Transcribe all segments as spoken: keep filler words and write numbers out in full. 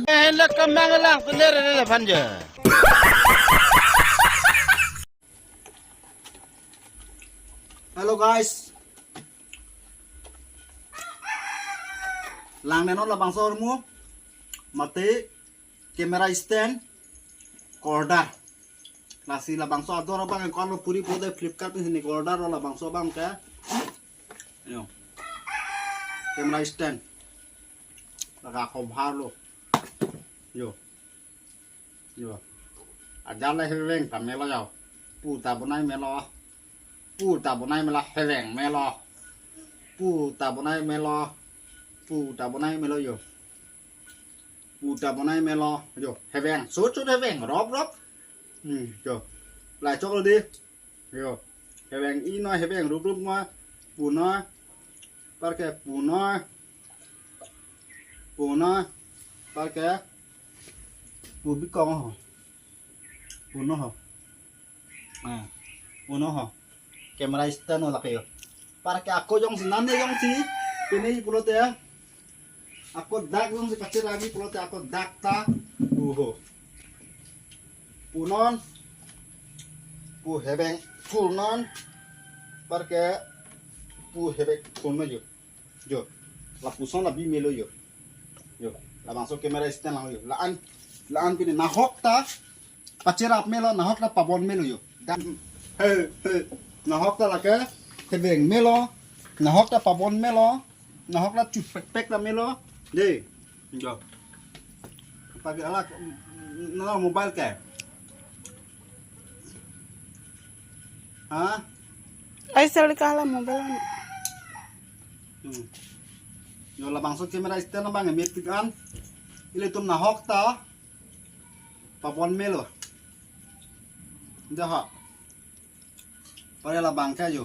Hendak kemang lang teler le panja. Hello guys. Lang nenon labangso ahormu. Mate camera stand, order. Lasi labangso ador abang, kalau puri pode Flipkart ni sini order lo labangso abang ke. Yo. Camera stand. Laga cover lo. Yo. Yo. Ajat le heveng ta melo yo. Pu ta bonai melo. Pu ta bonai melo, heveng melo. Pu ta bonai melo. Pu ta bonai melo yo. Pu ta bonai melo. Yo, heveng. Sut sut heveng. Rop rop. Hmm, yo. Lai chok lo di. Yo. Heveng inoi, heveng rup rup noi. Pu noi. Parke pu noi. Pu noi. Parke pu bikong ho. Pu noi ho. Ah, pu noi ho. Camera stand lo lake yo. Parke ako jongsi nane jongsi. Pini pulote. Ako dak jongsi kachir lagi pulote ako dak ta. Oho. Pu non. Pu heveng thur non. Parke pu heveng thur non yo. Yo. Lapuson la bi melo yo. Yo. Labangso camera stand lang yo. La-an. La-an pini nahok ta. Pacherap melo, nahok ta pabon melo yo. Dan. He, he. Nahok ta lake. Heveng melo. Nahok ta pabon melo. Nahok ta chupek pek ta melo. De. Yo. Pagi ala, nana mobile ke. Ha? Ai sel kahala mobile an. Hmm. Yo labangso camera stand abang emet tik an. Ilitum nahok ta. Pabon melo. Dah ha. Pada labang ke yo.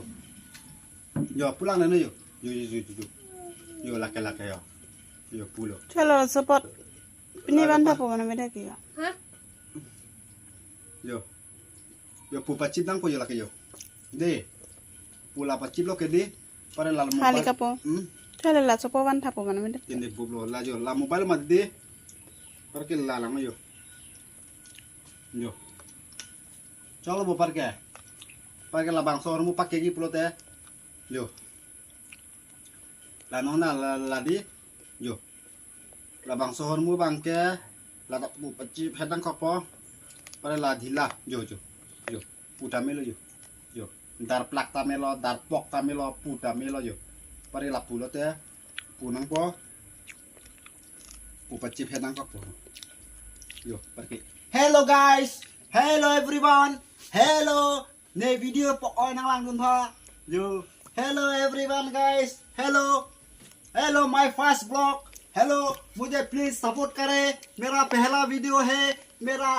Yo pulang nana yo. Yo yo yo yo. Yo lake lake yo. Yo pulo. Chalo support. Pini ban thapo mana beda ki yo. Ha? Yo. Yo pu pachip nangpo yo lake yo. De. Pu la pachip lo ke de. Pada la mobile. Hali kapo. Hmm? Chalo la support ban thapo mana beda. Inde bublo la yo. La mobile mat de. Parke la lang yo. Yo. Chalo bo parke. Parke labangso ahormu pakke ki pulote. Yo. La non la la la di. Yo. Labangso ahormu abang ke. La ta pu pachip het nangkokpo. Pada la dhila. Yo yo. Yo. Pu ta melo yo. Yo. Dar plak ta melo, dar pok ta melo, pu ta melo yo. Pada la pulote. Pu nangpo. Pu pachip het nangkokpo. Yo, parke. Hello guys. Hello everyone. Hello. Ne video po oi nang langdun tha. Yo. Hello everyone guys. Hello. Hello my first vlog. Hello. मुझे please support करें. मेरा पहला वीडियो है. मेरा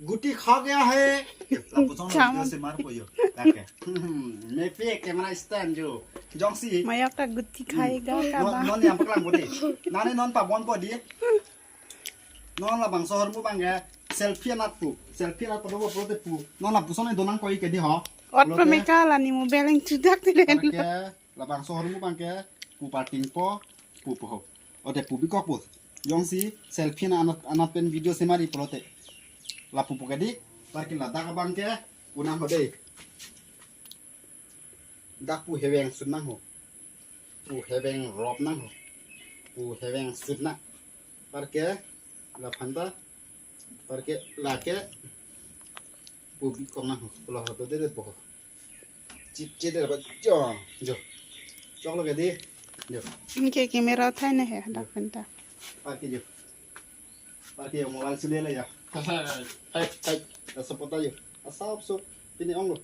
गुटी खा गया है. Lapuson Cham. Video semar po yo. Lake. Mepi camera stand yo. Jongsi. Mayok ta guti khai ga ka ba. Non, non yang paklang po di. Nane non pabon po di. Non labangso ahormu abang ke selfie anat pu. Selfie anat pu pulote pu. Non lapuson ne donang koi ke di ho. Ot pulote. Pameka la ni mobile yang chudak ti den. Parke labangso ahormu abang ke pu parking po, pu po ho. Ode pu bikok po. Jongsi selfie na anat anat pen video semari pulote. La pu po ke di, parke ladak abang ke pu nang ho de. Dak pu heveng sut nang ho. Pu heveng rop nang ho. Pu heveng sut nang. Parke la phanta. Parke lake. Pu bikok nang ho. Pulo ho to de de po ho. Chip chip de ba jo. Jo. Chok lo ke di. Jo. Anke camera thai ne he dak phanta. Parke jo. Parke yo mobile sule la ya. Hai hai. Asap pota yo. Asap so. Pini ong lo.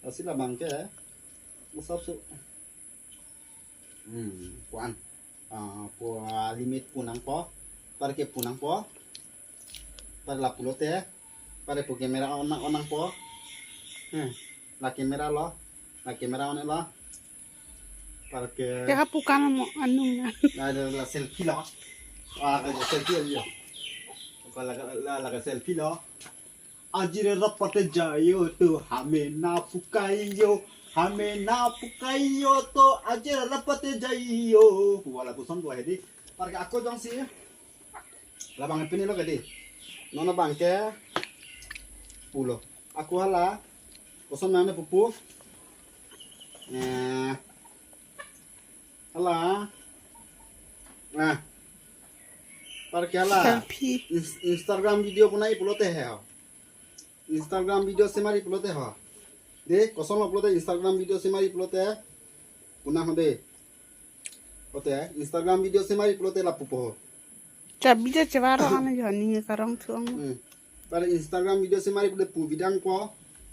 Asi labang ke. Asap so. Hmm, kuan. Ah, pu limit pu nangpo. Parke pu nangpo. Pada la pulote. Pada pu camera on nang on nangpo. Hmm. La camera lo. La camera on lo. Parke. Teka pu kam mo anung na. La la la selfie lo. Ah, la selfie lo. Ko la la la selfie lo. Ajira rapate jayo to, hame na pukayo, hame na pukayo to, ajira rapate jayo. Pu wala puson pu hedi. Parke ako jongsi labang pini lo kedi. Non abangke pulo. Ako hala. Koson nang ne pupu. Eh. Hala. Nah. Parke hala. Selfie. Ins- Instagram video punai pulote he ho. Instagram video semari pulote ho. De, koson lo pulote Instagram video semari pulote. Punang ho de. Ote, Instagram video semari pulote lapu po ho. Cha video chevaro ane jani karong thuang. Hmm. Pada Instagram video semari pulote pu binangpo.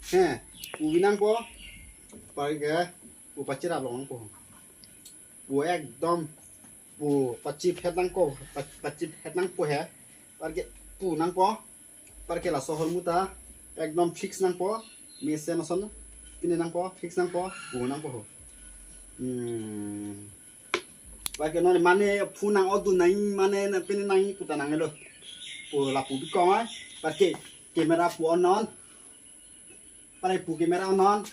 He, pu binangpo. Parke, pu pachirap longpo. Pu ekdom, pu pachiphet nangpo, pa- pachiphet nangpo he. Parke, pu nangpo. Parke laso ahormu ta ekdom fix nangpo. Mesen ason pine nangpo, fix nangpo, pu nangpo ho. Hmm. Parke non mane phone nang odu nang mane na pine nang puta nanglo. Pu lapu bikong ai. Parke camera pu on non. Pare pu camera on non.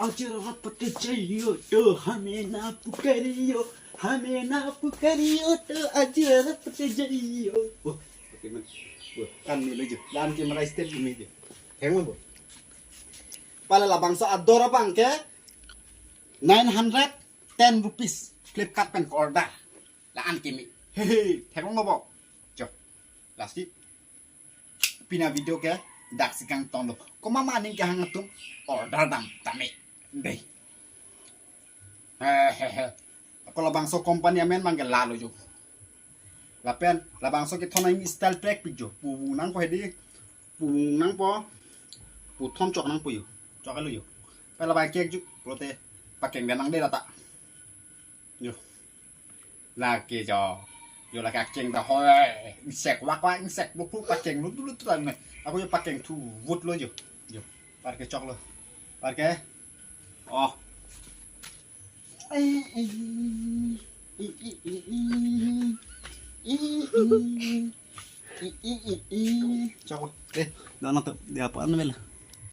Ajira rapate jayo to, hame na pukayo, hame na pukayo to, ajira rapate jayo. Oh, oke man. Oh, kan ni lejo. Dan camera step ini je. Heng mo. Pala labangso ador abangke nine hundred ten rupees Flipkart pen order. La-an kimi. Hehe, thek long bo. Jo. Lasi pini avideo ke daksi kangtong lo. Komat ma aning kehang atum order dam tame. Dei. Hehehe. Ako labangso company amen abangke lalo jo. Lapen labangso kethon nang style prek pik jo. Pu nangpo hedi. Pu nangpo. Pu thon chok nangpo jo. Chok lo jo. Pen labang kek ju. Pulote pakeng dan nang de data. Jo. Lake jo. Jo lake akeng da hoi. Insek wak wak, insek buk buk pakeng lu dulu tuan ne. Ako jo pakeng thu vut lo jo. Jo. Parke chok lo. Parke. Oh. Chok lo. Eh, don nang to dia apa namanya?